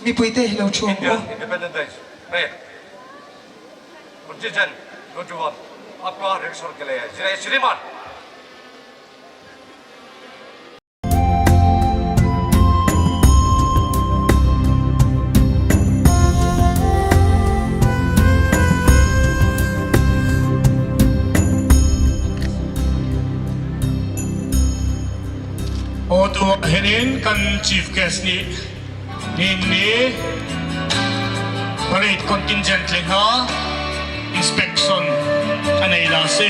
Mipuite hi lo ṭhu India Independence Day May 29 21 आपका रिक्शर के लिए श्रीमान Awtu ahhin kan chief guest nih nin ni parade contingent le hna inspection a nei la si.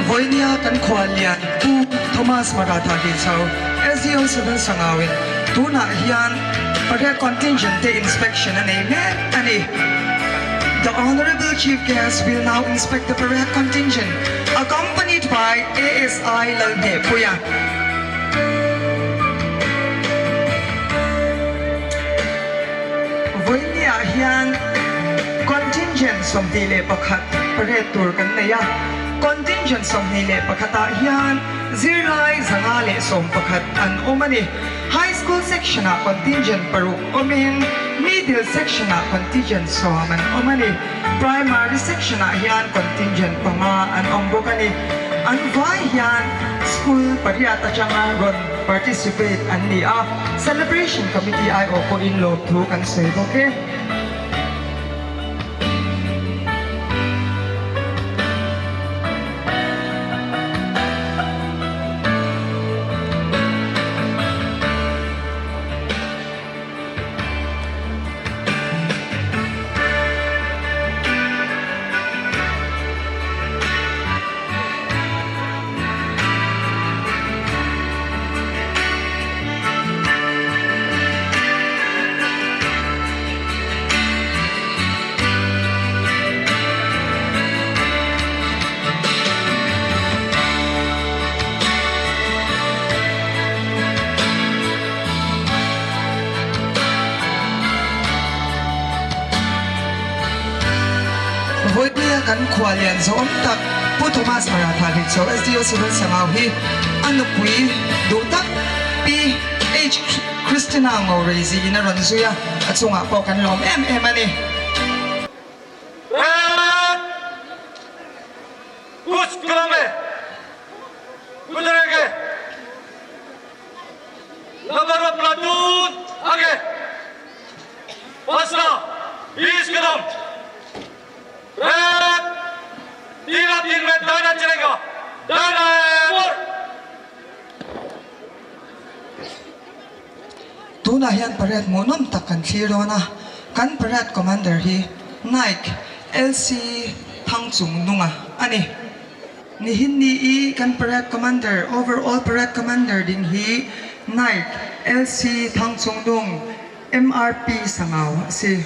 Voinia kan khuallian Pu Thomas Maratha hi cho SDO 7 sangawin tunah hian parade contingent te inspection a nei mek ani. The Honorable Chief Guest will now inspect the parade contingent accompanied by ASI Lalhne Puya. Voini ah hian contingent 21 parade tur kan nei a. Contingent 21 ah hian zirlai 111 an awm a ni. High School section ah contingent paruk awmin Middle section ah contingent sawm an awm a ni. Primary section ah hian contingent panga an awm bawk a ni. An vai hian school pariat atanga rawn participate an ni a, Celebration Committee aiawh pawhin lawmthu kan sawi bawk e. Vawinia kan khuallian zawm tak Pu Thomas Maratha hi cho SDO Civil Sangau hi a nupui duh tak Pi H Christina Ngorezi in a rawn zui a, a chungah pawh kan lawm em em a ni. Tunah hian parade hmuhnawm tak kan thlir dawn a, kan parade commander hi Naik LC Thangchung Nunga a ni. Nihin ni i kan parade commander, overall parade commander ding hi Naik LC Thangchung Nung, MRP Sangau a si.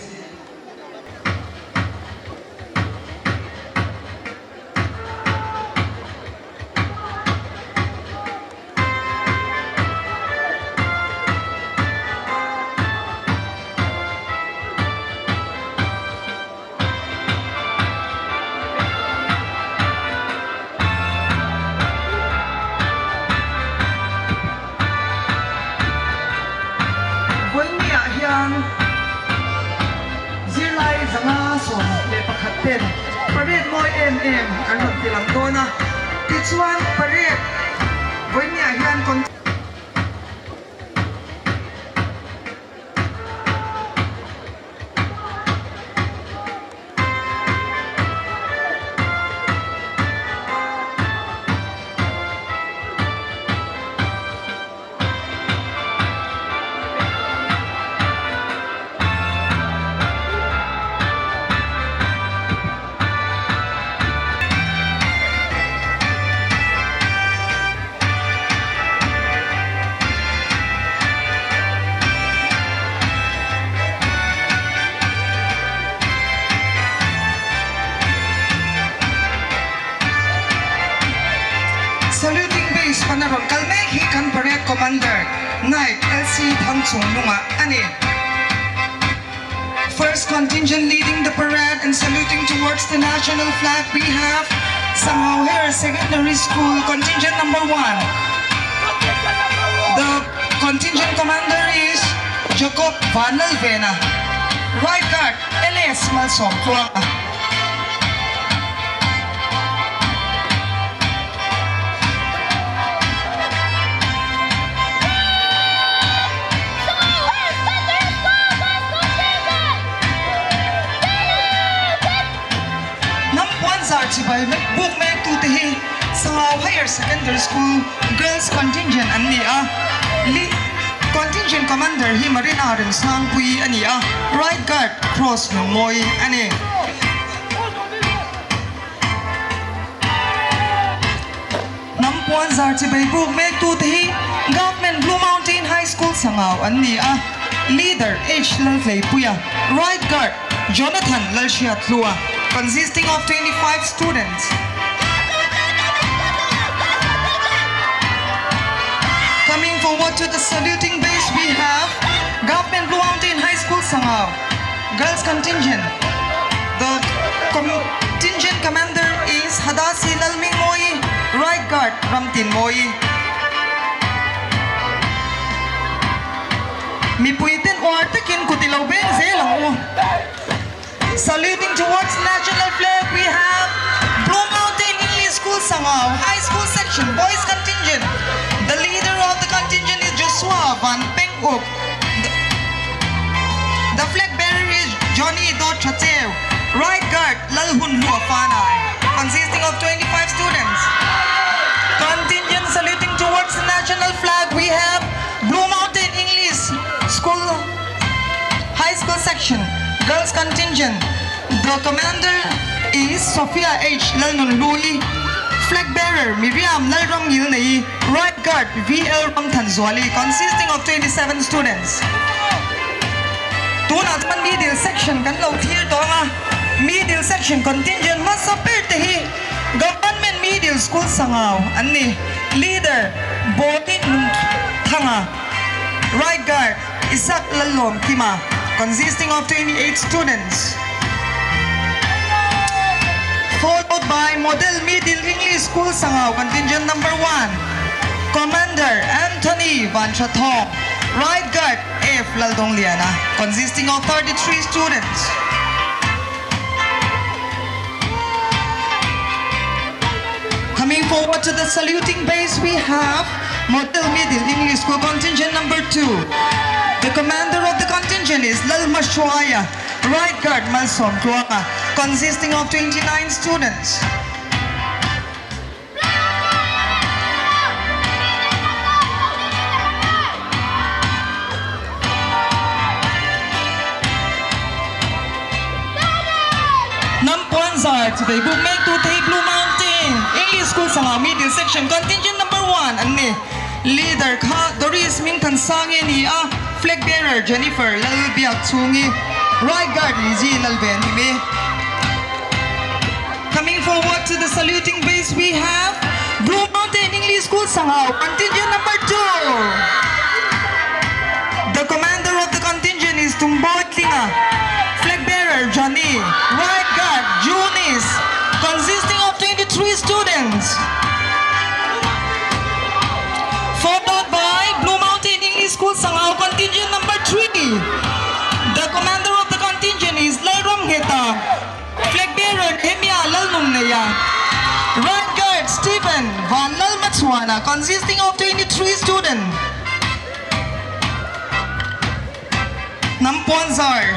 em an rawn ti lang dawn a. Tichuan parade vawinia hian Saluting base pana rawn kal mek hi kan parade commander Naik LC Thangchungnunga a ni. First contingent leading the parade and saluting towards the national flag we have Sangau Higher Secondary School contingent number 1. The contingent commander is Jacob Vanlalvena. Right guard LS Malsawmtluanga. Hnam puanzar chibai buk mektute hi Sangau Higher Secondary School Girls Contingent an ni a, Lead Contingent Commander hi Marina Remsangpuii a ni a, Right Guard Cross Lungmawi a ni. Hnam puanzar chibai buk mektute hi Government Blue Mountain High School Sangau an ni a, Leader H Lalhleipuia, Right Guard Jonathan Lalhriathlua, consisting of 25 students. Coming forward to the saluting base we have Government Blue Mountain High School Sangau, Girls Contingent. The contingent commander is Hadasi Lalmingmoi, Right Guard Ramtin Moi. Mipui ten uar takin kut i lo beng zel ang u. Saluting towards national flag we have Blue Mountain English School Sangau High School Section Boys Contingent. The leader of the contingent is Joshua Van Penguk. The flag bearer is Johnny Do Chatew. Right guard Lalhun Luafanai, consisting of 25 students. Contingent saluting towards the national flag we have Blue Mountain English School High School Section Girls Contingent. The commander is Sophia H. Lalnunhlui. Flag bearer Miriam Lalram Ngilnei. Right guard VL Ramthanzuali, consisting of 27 students. Tunah chuan middle section kan lo thlir tawh ang a, middle section contingent hmasa ber te hi Government Middle School Sangau an ni. Leader Bawti Nunthanga, Right guard Isaac Lallawm Kima, consisting of 28 students. Followed by Model Middle English School Sangau contingent number 1, Commander Anthony Vanchathawng, Right guard F Laldawngliana, consisting of 33 students. Coming forward to the saluting base, we have Model Middle English School Contingent number 2. The commander of the contingent is Lalma Shuaya, Right Guard Malsom Tuanga, consisting of 29 students. Hnam puanzar chutei buk mektu thei Blue Mountain English School sangah Middle Section Contingent Number One an ni. Leader kha Doris Hmingthansangi a ni a, Flag Bearer Jennifer Lalbiakchhungi, Right Guard Lizzy Lalvenhimi. Coming forward to the saluting base we have Blue Mountain English School Sangau Contingent Number 2. The commander of the contingent is Tumboy Tlinga. Flag bearer Johnny. Right guard Junis. Consisting of 23 students. Followed by Blue Mountain English School Sangau Contingent Number 3. The commander of the contingent is Lalram Heta. Flag bearer Nehemia Lalnunneia. Lalrinliana consisting of 23 student. Hnam puanzar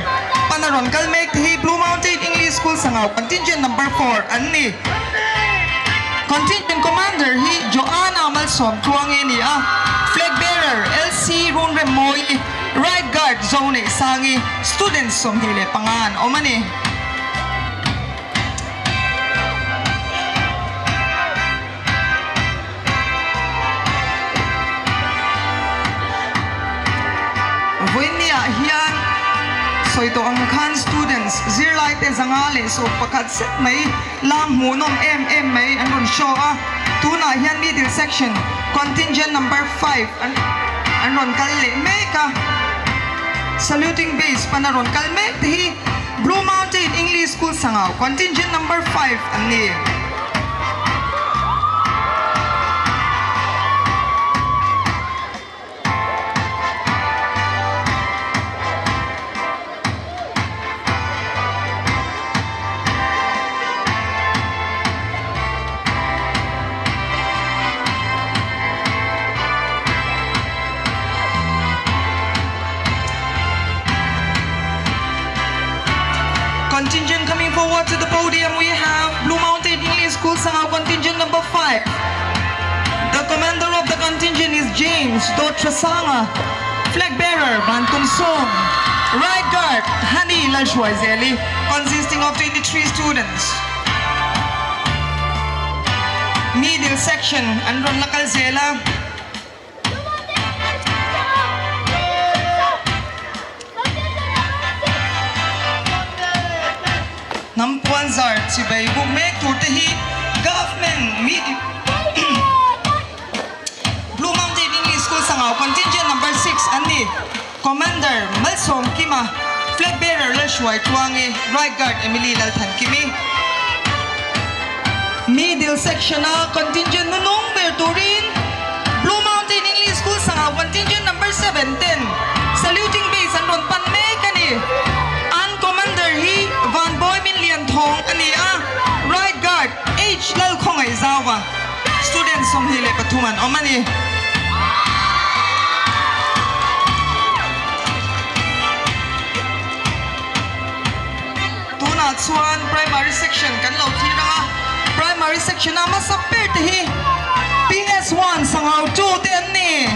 pan a rawn kal mek te hi Blue Mountain English School Sangau contingent number 4 an ni. Contingent Commander hi Joanna Malsawm Tluangi a ni a, Flag Bearer LC Runremmawi, Right Guard Zoneih Sangi, Students 25 an awm a ni. Vawinia hian sawi tawh ang khan students zirlai te 111 zet mai lam hmuhnawm em em mai an rawn show a, tunah hian middle section contingent number 5 an rawn kal leh mek a, saluting base pana rawn kal mek te hi Blue Mountain English School Sangau contingent number 5 an ni. Contingent coming forward to the podium, we have Blue Mountain English School Sangau contingent number 5. The commander of the contingent is James Dotrasanga. Flag bearer, Bantum Song. Right guard, Hani Lalshwaizeli, consisting of 23 students. Middle section, Andron Lakalzela. Hnam puanzar chibai buk mek tur te hi Government Blue Mountain English School Sangau Contingent Number 6 an ni. Commander Malsawm Kima, Flag Bearer Lalhruai Tluangi, Right Guard Emily Lalthankimi. Middle Section a Contingent nunung ber turin Blue Mountain English School Sangau Contingent Number 7 ten Saluting Base an rawn pan mek a ni. An Commander hi Van Bawi Min Lian Thawng a ni a, Right Guard H Lalkhawngaihzauva, Student 23 an awm a ni. Tunah chuan Primary Section kan lo thlir ang a, Primary Section a hmasa ber te hi PS1 Sangau 2 te an ni.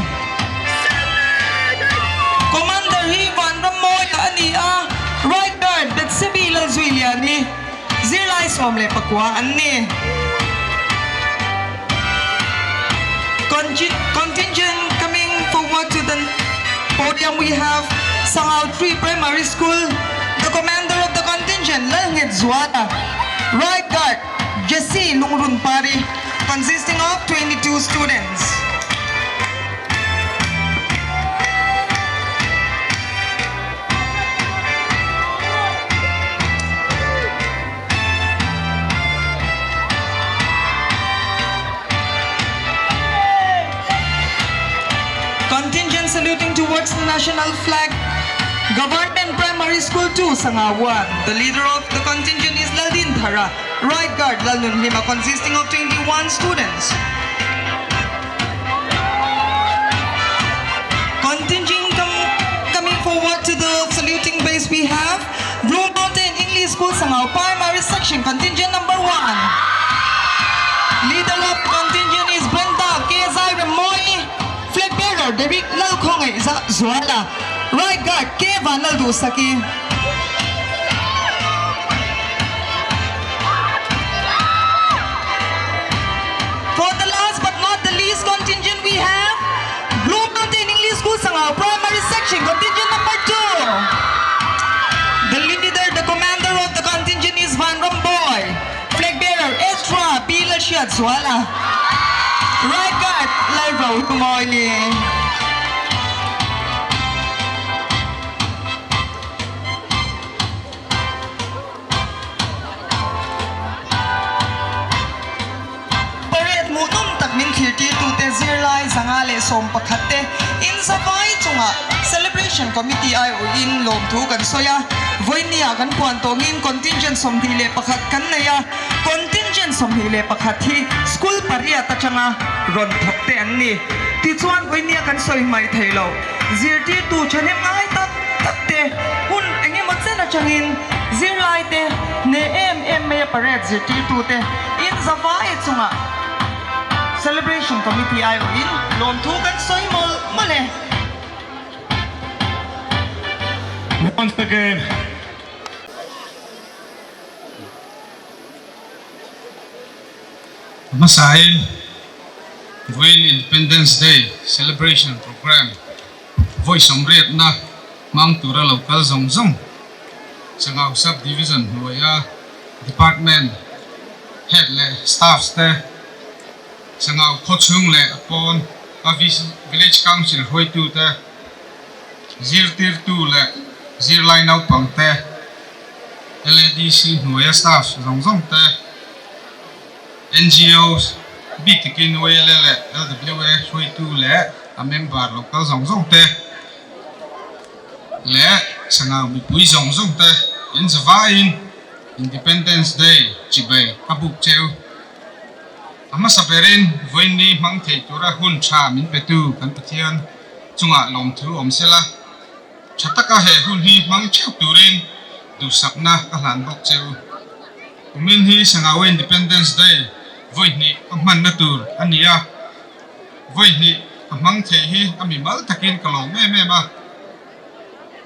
Commander hi Vanrammawia a ni a, Right Guard Betsebi Lalzuiliani, Zirlai 19 an ni. Contingent coming forward to the podium we have Sangau 3 Primary School, the commander of the contingent Lalnget Zuala, right guard Jesse Lungrun Pari, consisting of 22 students. Contingent saluting towards the national flag, Government Primary School 2, Sangawan. The leader of the contingent is Laldin Thara, right guard Lalnun Lima, consisting of 21 students. Contingent coming forward to the saluting base, we have Blue Mountain English School Sangau Primary Section, contingent number 1. Leader of contingent is Brenda KSI Remoy. Flag bearer Derek Lalkhongai Zuala. Right guard Kevan Laldusaki. For the last but not the least contingent we have Blue Mountain English School Sangau Primary Section, contingent number 2. The leader, the commander of the contingent is Van Romboy. Flag bearer Ezra P. Lalshiatzuala. Right guard Lalro Kumoili. Parade hmuhnawm tak min thirtirtute zirlai 111 te in zavai chungah Celebration Committee aiawhin lawmthu kan sawi a, vawinia kan puan tawngin Contingent 21 kan nei a, Contingent. Contingent 21 hi school pariat atanga rawn thawk te an ni. Tichuan vawinia kan sawi hmaih thei lo. Zirtirtu thahnem ngai tak tak te hun engemaw chen atangin zirlai te hneh em em mai a parade zirtirtu te in zavai chungah Celebration Committee aiawhin lawmthu kan sawi mawlh mawlh e. Once again. Hmasain Vawiin Independence Day Celebration Programme vawi sawmriatna hmang tura lo kal zawng zawng Sangau Sub Division hnuaia Department Head leh Staffs te, Sangau khawchhung leh a pawn a Village Council hruaitute, zirtirtu leh zirlai naupangte, LADC hnuaia staff zawng zawng te, NGOs, bik takin YLA leh LWA hruaitu leh a member local zawng zawng te leh Sangau mipui zawng zawng te in zavaiin Independence Day chibai ka buk cheu. A hmasa berin vawiinni hmang thei tura hun tha min petu kan Pathian chungah lawmthu awm sela. Tha taka he hun hi hmang theuh turin duhsakna ka hlan bawk che u. Kumin hi Sangawa Independence Day vawi hnih ka hmanna tur a ni a, vawi hnih ka hmang thei hi a mimal takin ka lawm em em a.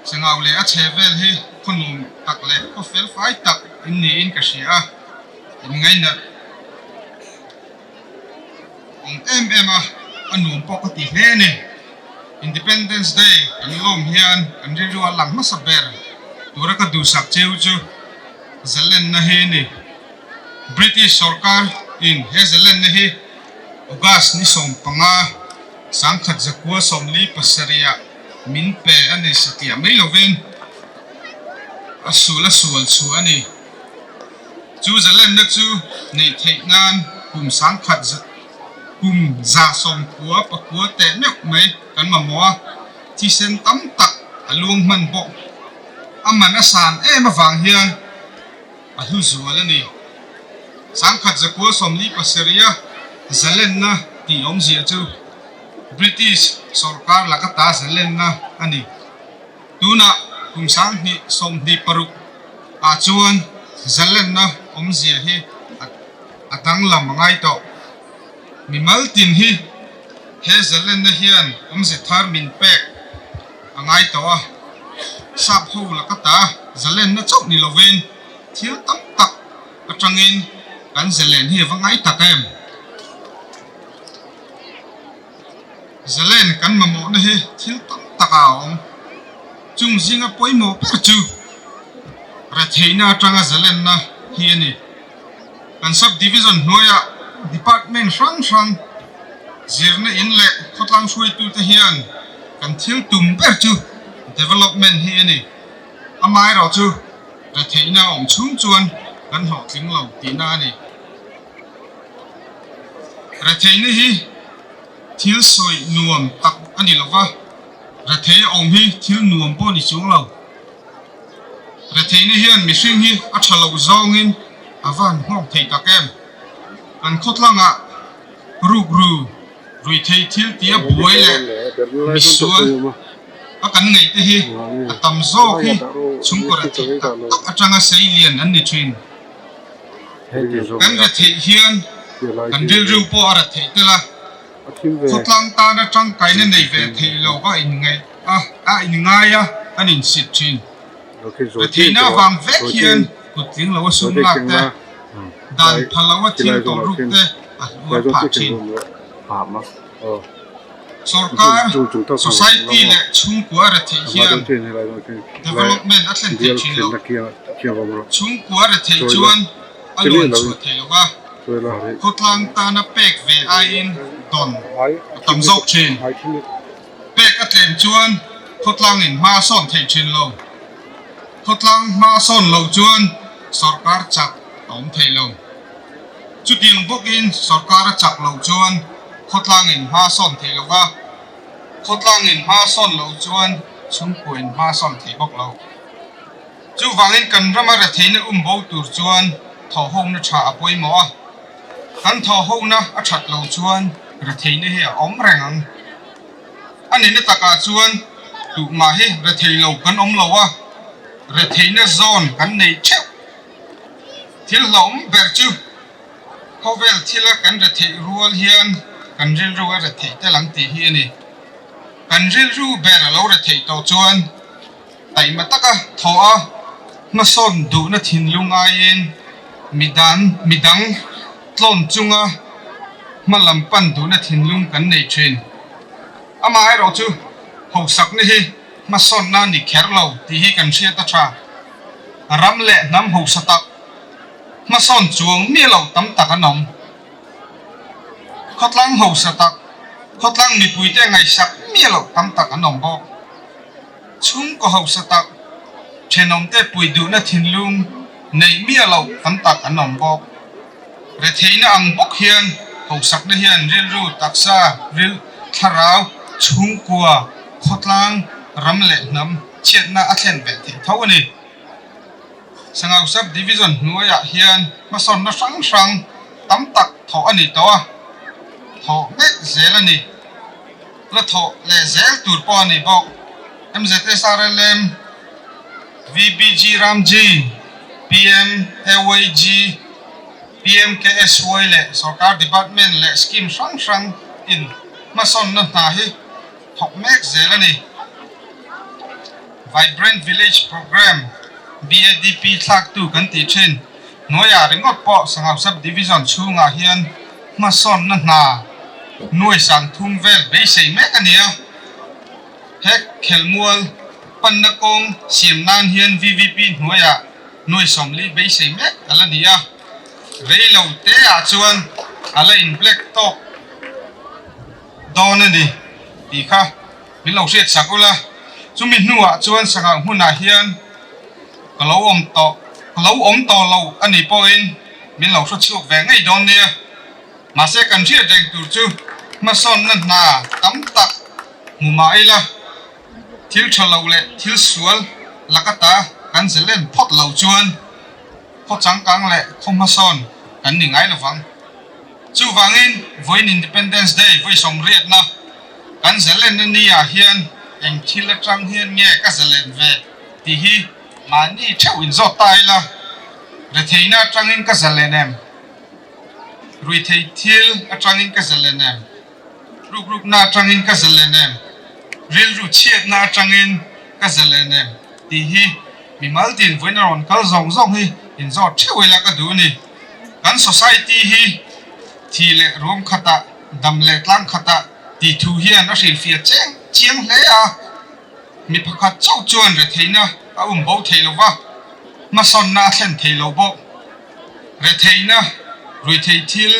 Sangau leh a chhe vel hi khaw nuam tak leh khaw fel fai tak in niin ka hria a, in ngainat Awm em em a, a nuam pawh ka ti hle a ni. Independence Day kan lawm hian kan rilru a lang hmasa ber tura ka duhsak cheu chu zalenna hi a ni. British sorkar in he zalenna hi August ni 15, 1947 ah min pe a ni satliah mai lovin a sul a sual chhuah a ni. Chu zalenna chu neih theih nan kum 1000 kum 199 teh meuh mai kan mamawh a, thisen tam tak a luang hman bawk. A man a san em avang hian a hlu zual a ni. 1947 a zalenna tih awmzia chu British sawrkar laka ta zalenna a ni. Tunah kum 2026 ah chuan zalenna awmzia hi a danglam a ngai tawh. Mimal tin hi he zalenna hian awmze thar min pek a ngai tawh a, sap ho laka ta zalenna chauh ni lovin thil tam tak atangin kan zalen hi a va ngai tak em? Zalen kan mamawhna hi thil tam tak a awm. Chung zinga pawimawh ber chu retheihna atanga zalenna hi a ni. Kan Sub-Division hnuaiah Department hrang hrang, zirna in leh khawtlang hruaitute hian kan thil tum ber chu Development hi a ni. Amaherawhchu retheihna a awm chhung chuan kan hlawhtling lo tihna a ni. Retheihna hi thil sawi nuam tak a ni lo va, rethei a awm hi thil nuam pawh a ni chuang lo. Retheihna hian mihring hi a tha loh zawngin a va han nghawk thei tak em? Kan khawtlangah rukru, ruihtheih thil tia buai leh misual a kan ngaih te hi a tam zawk hi chhungkaw retheih tak tak atanga seilian an ni thin. Kan retheih hian kan rilru pawh a retheih tel a, khawtlang tana tangkaina nei ve theih lo a inngaih a, a inngai a, an insit thin. Retheihna avang vek hian kut tling lo a sum lak te, dan pha lo a thil tawlhruk te a hluar phah thin. Sorkar, society leh chhungkua retheih hian development a thlen theih thin lo. Chhungkua retheih chuan a luan chhuah thei lo va, khawtlang tana pek ve aiin dawn a tam zawk thin. Pek a tlem chuan khawtlangin hma a sawn thei thin lo. Khawtlang hma a sawn lo chuan sorkar chak a awm thei lo. Chutiang bawkin sorkar a chak loh chuan khawtlangin hma a sawn thei lo va, khawtlangin hma a sawn loh chuan chhungkuain hma a sawn thei bawk lo. Chuvangin kan rama retheihna um bo tur chuan thawhhawmna tha a pawimawh a. Kan thawhhonak a ṭhat lo chuan retheihna hi a awm reng ang. A nihna takah chuan tuhmah hi rethei lo kan awm lo a, retheihna zawn kan nei ṭheuh. Thil hlauhawm ber chu khawvel thila kan retheih rual hian kan rilru a retheih tel ang tih hi a ni. Kan rilru ber a lo retheih tawh chuan taima taka thawh a, hmasawn duhna thinlung aiin midan midang tlawn chunga hma lam pan duhna thinlung kan nei thin. Amaherawhchu hausakna hi hmasawnna a ni kher lo tih hi kan hriat a tha. Ram leh hnam hausa tak, hmasawn chuang miah lo tam tak an awm. Khawtlang hausa tak, khawtlang mipuite ngaihsak miah lo tam tak an awm bawk. Chhungkaw hausa tak, thenawmte pui duhna thinlung neih miah lo tam tak an awm bawk. Retheihna ang bawk hian hausakna hian rilru, taksa, ril, thlarau, chhungkua, khawtlang, ram leh hnam chhiatna a thlen ve theih tho a ni. Sangau Sub Division hnuaiah hian hmasawnna hrang hrang tam tak thawh a ni tawh a, thawh mek zel a ni. La thawh leh zel tur pawh a ni bawk. MZSRLM, VBG Ramji, PMAYG, PMKSY leh sorkar department leh scheme hrang hrang in hmasawnna hna hi thawk mek zel a ni. Vibrant Village Programme, BADP, thlaktu kan tih thin hnuaiah ringawt pawh Sangau Sub Division chhungah hian hmasawnna hna nuai 30 vel beisei mek a ni a. He khelmual panna kawng siam nan hian VVP hnuaiah nuai 40 beisei mek a la ni a, rei lo te ah chuan a la in black tawk dawn a ni tih kha min lo hriat sak ula. Chumi hnuah chuan sangha hmunah hian ka lo awm tawh ka lo awm tawh lo a nih pawhin min lo hre chhuak ve ngei dawn nia. Mahse kan hriat reng tur chu hmasawnna hna tam tak hmu mah ila, thil tha lo leh thil sual laka ta kan zelen phawt lo chuan khaw changkang leh khaw hmasawn kan ni ngai lovang. Chuvangin vawiin Independence Day vawi sawmriatna kan zelenna ni ah hian eng thil atang hian nge ka zelen ve tih hi mahni theuh inzawt ta ila, retheihna atangin ka zalen em? Ruihtheih thil atangin ka zalen em? Rukrukna atangin ka zalen em? Rilru chhiatna atangin ka zalen em? tih hi mimal tin vawiin a rawn kal zawng zawng hi inzawt theuh ila ka duh a ni. Kan society hi thi leh ruam khatah, dam leh tlang khatah tih thu hian a hrilhfiah cheng chiang hle a. Mi pakhat chauh chuan retheihna a um bo thei lo va, hmasawnna a thlen thei lo bawk. Retheihna, ruihtheih thil,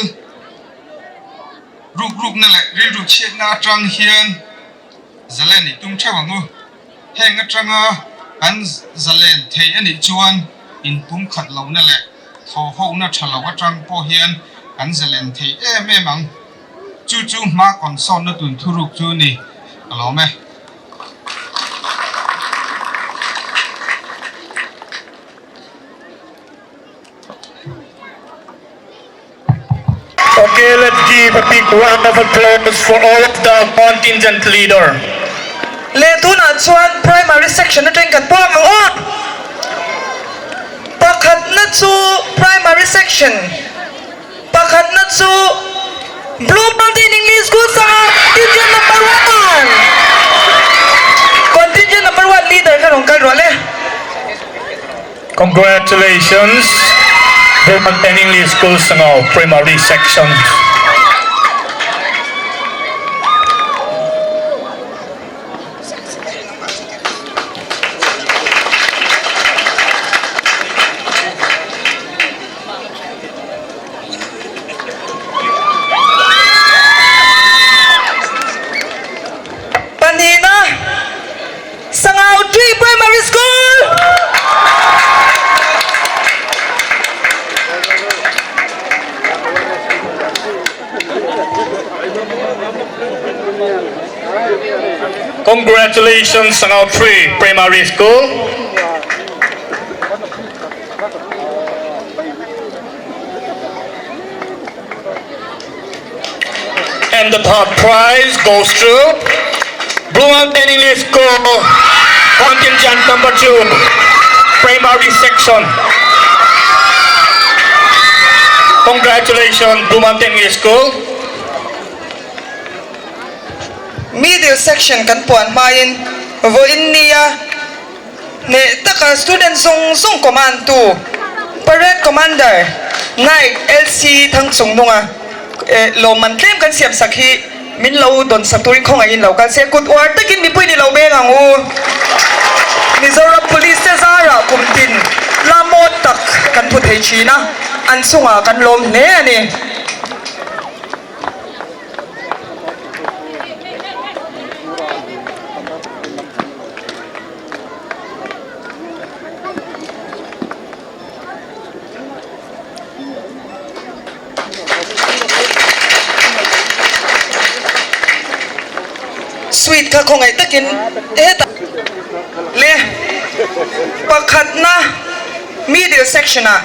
Rukrukna leh rilru chhiatna atang hian zalen i tum theuh ang u. Heng atanga kan zalen thei a nih chuan inpumkhat lohna leh thawhhohna tha lo atang pawh hian kan zalen thei em em ang. Chu chu hma kawnsawnna tun thuruk chu a ni ka lawm e. Okay, let's give a big round of applause for all of the contingent leader. Le tunah chuan primary section atangin kan puang ang aw. Pakhatna chu primary section, pakhatna chu Blue Mountain English School sanga contingent number one. Contingent number one leader kha rawn kal rual e. Congratulations, Burman English School Sangau Primary Section. Pahnihna. Sangau Tree Primary School! Congratulations Sangau Tree Primary School. And the third prize goes to Blue Mountain English School, contingent number 2, primary section. Congratulations, Blue Mountain English School. Middle section kan puan hmain vawiin nia hneh taka student zawng zawng command tu Parade Commander Naik LC Thangchungnunga lawmman tlem kan siam sak hi min lo dawn sak turin khawngaihin lo kal se kut uar takin mipui ni lo beng ang u. Mizoram Police te zarah kum tin la maw tak kan phu thei thin a, an chungah kan lawm hle a ni. Sweet kha khawngaih takin hetah le pakhatna middle section ah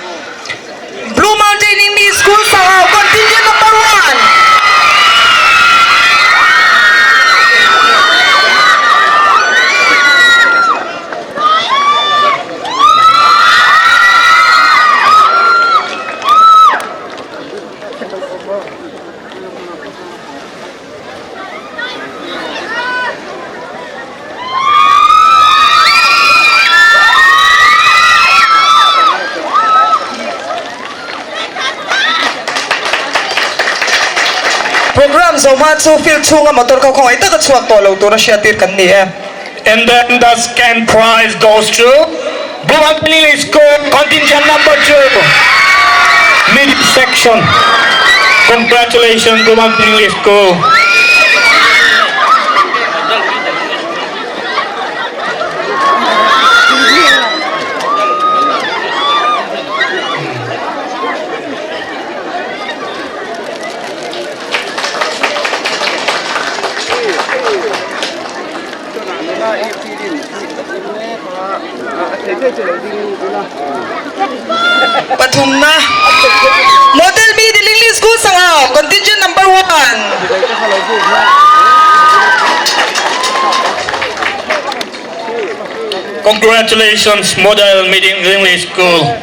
Blue Mountain English School Sangau contingent number 1. Program zo hma chu field chhunga motor kha khawngaih taka chhuak tawh lo tura hriattir kan ni e. And then the second prize goes to Bhuvanpalli School contingent number 2 mid section. Congratulations Bhuvanpalli School. Pathumna Model B Dilingli School Sangau contingent number 1. Congratulations Model Meeting English School.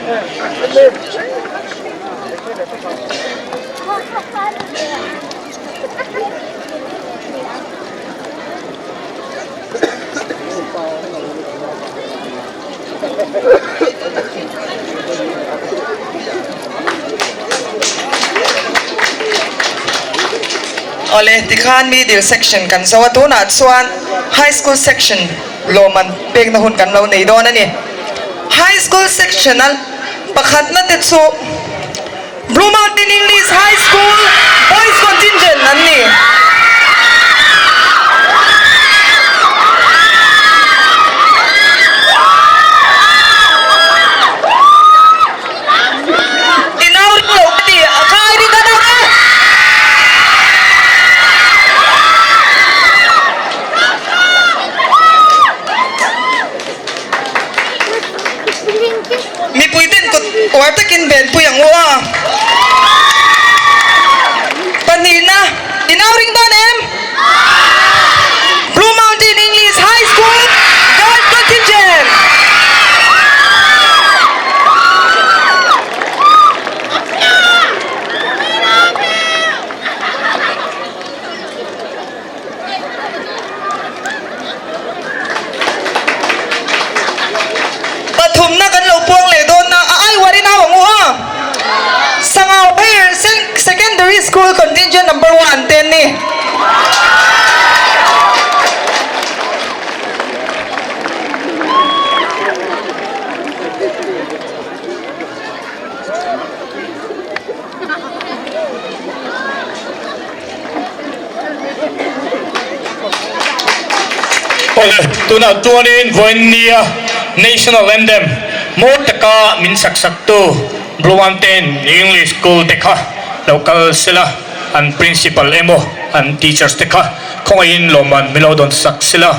Awle, tikhan middle section kan zo a, tunah chuan high school section lawmman pekna hun kan lo nei dawn a ni. High school section a pakhatna te chu Blue Mountain English High School Boys Contingent an ni. I nau ring lo ka ti, a kai ring ka nak a. Mipui ten kut uar takin venpui ang u a. Pahnihna, i nau ring dawn em? Blue Mountain English High School Girls Contingent. Pathumna kan lo puang leh dawn a, a ai uar in au ang u a. Sangau Higher Secondary School Contingent Number 1 te an ni. Awle, tunah chuanin vawiinnia National Anthem mawi taka min sak saktu Blue Mountain English School te kha lo kal sela, an Principal emaw an teachers te kha khawngaihin lawmman min lo dawn sak sela.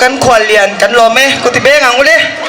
Aw kan khuallian kan lawm e. Kuti beng ang ule.